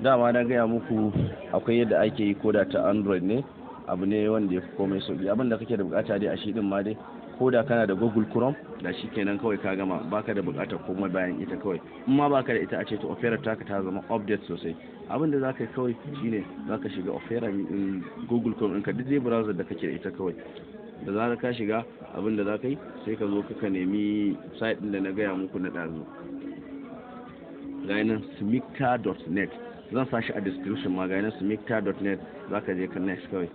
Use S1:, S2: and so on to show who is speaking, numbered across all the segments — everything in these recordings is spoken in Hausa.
S1: Dama na gaya muku akwai yadda ake yi koda ta Android ne, abu ne wanda ya fi komai sauki. Abin da kake da bukata dai a shi din ma dai, koda kana da Google Chrome da shi kenan kawai ka gama, baka da bukatar komai bayan ita kawai. In ma baka da ita, a ce to Opera taka ta zama update sosai. Abin da zaka yi kawai shine zaka shiga Opera in Google Chrome ɗinka, duk dai browser da kake da ita kawai. Da zarar ka shiga, abin da zaka yi, sai ka zo ka nemi site ɗin da na gaya muku na ɗazu. Ga nan, smicta.net. Zan sa shi a description ma. Ga nan, smicta.net. Zaka je ka next kawai.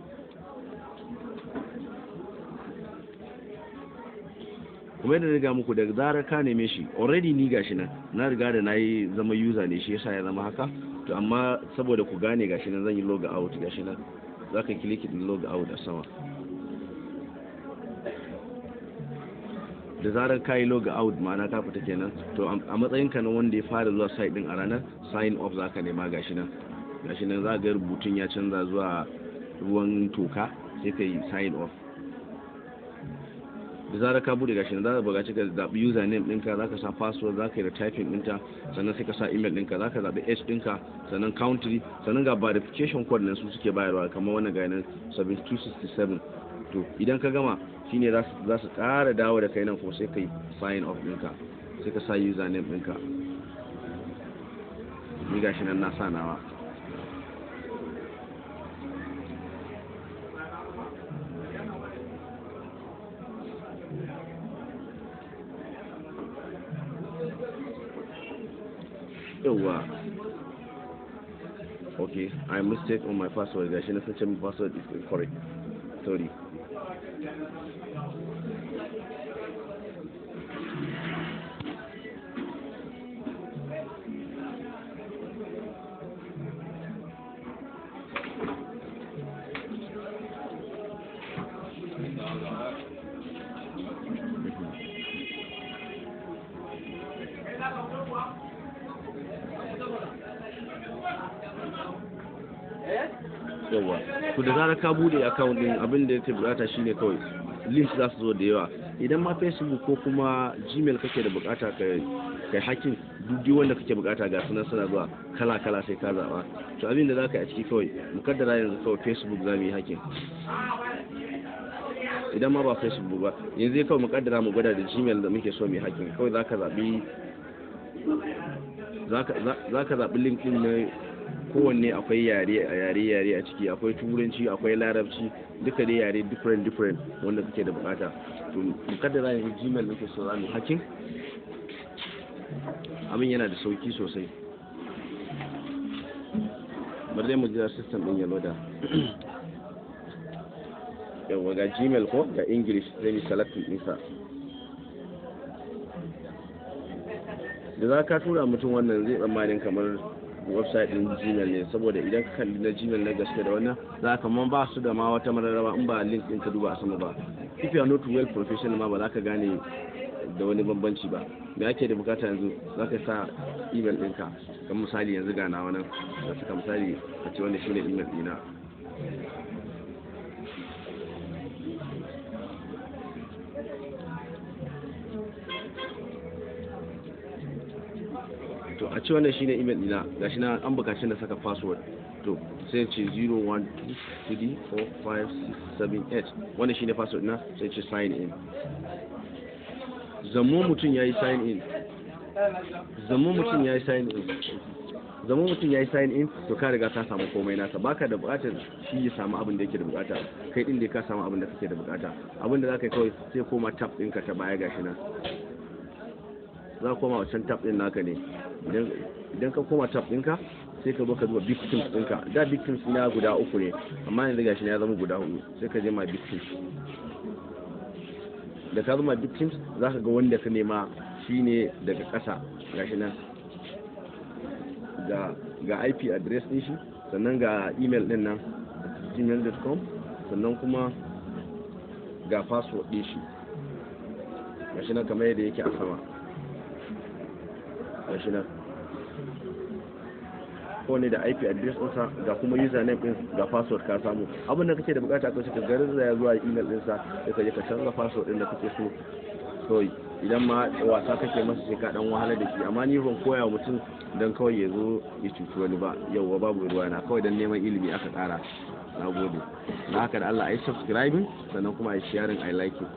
S1: Kuma yadda riga muku, da zarar ka neme shi already, ni gashi nan na riga da nayi zama user ne, shi yasa ya zama haka. To amma saboda ku gane, gashi nan zan yi log out. Gashi nan zaka click din log out a sama. Da zarar ka yi log out, ma'ana ka fita kenan. To a matsayin ka na wanda ya fara zuwa site din a ranar, sign up zaka nema. Gashi nan, gashi nan za ga rubutun ya canza zuwa ruwan toka. Sai ka yi sign up. Da zarar ka bude, gashi nan za ka buƙaci ka zaɓi username ɗinka, za ka sa password, za ka yi da typing ɗinta, sannan sai ka sa email ɗinka, za ka zaɓi age ɗinka, sannan country, sannan ga verification code nan su suke bayarwa, kamar wannan, ga nan, 7267. To idan ka gama, shine za su ƙara dawo da kai nan kuma, sai ka yi sign up ɗinka, sai ka sa username ɗinka. Ni gashi nan na sa nawa. Yauwa, okay, I mistake on my password. Gashi na sun ce min password is incorrect, sorry. Yawa, to da zarar ka bude account din, abin da yake bukata shine kawai links za su zo da yawa. Idan ma Facebook ko kuma Gmail kake da bukata ka kai hacking, duk wanda kake bukata ga sunan suna zuwa kala kala, sai ka zaba. To abin da zaka yi a ciki kawai, mukaddara yanzu kawai Facebook za mu yi hacking. Idan ma ba Facebook ba, yanzu kawai mukaddara mu gwada da Gmail da muke so mu yi hacking. Kawai zaka zabi link din na kowanne. Akwai yare a yare yare a ciki, akwai Turanci, akwai Larabci, duka dai yare different different wanda kake da bukata. To mukaddara yanzu Gmail muke so zamu hacking. Abin yana da sauki sosai. Bari dai mu jira system din ya loda. Yawa, ga Gmail ko ga English, zai yi selecting ɗinsa. Da za ka tura mutum wannan, zai tsammanin kamar website din Gmail ne, saboda idan ka kalli na Gmail na gaske da wannan, za ka man ba su da ma wata mararraba in ba link din ka duba a sama ba. If you are not well professional ma, ba za ka gane da wani bambanci ba. Me ake da bukata yanzu? Za ka sa email ɗinka, kan misali yanzu ga nawa nan da saka. Misali a ce wannan shine email ɗina. To a ce wannan shine email dina. Gashi na an bukaci na saka password. To sai ce 0 1 2 3 4 5 6 7 8. Wannan shine password na. Sai ce sign in. Zammo mutum yayi sign in, zammo mutum yayi sign in, zama mutum ya yi sign in. To ka riga ka samu komai nasa. Baka da bukatar shi ya samu abin da yake da bukata. Kai din da ka samu abin da kake da bukata, abin da zaka yi kawai, sai koma tab ɗinka ta baya. Gashi nan za ka koma wancan tab ɗin naka ne. Idan ka koma tab ɗinka, sai ka zo ka duba victims ɗinka. Da victims na guda uku ne, amma yanzu gashi ya zama guda hudu. Sai ka je my victims. Da ka zama victims, za ka ga wanda ka nema shine daga ƙasa. Gashi nan ga IP address ɗin shi, sannan ga email ɗin nan, gmail.com, sannan kuma ga password ɗin shi. Gashi nan kamar yadda yake a sama. Gashi nan kowane da IP address ɗinsa, ga kuma username ɗin, ga password. Ka samu abin da kake da bukata. Kawai ka garzaya zuwa email ɗinsa, sai ka je ka canza password ɗin da kake so. Kawai Idan ma wasa kake masa, sai ka dan wahalar da shi. Amma ni ban koya wa mutum dan kawai ya zo ya cuci wani ba. Yauwa, babu ruwa na, kawai dan neman ilimi aka tsara. Na gode. Na haka da Allah a yi subscribing, sannan kuma a yi sharing, a yi liking.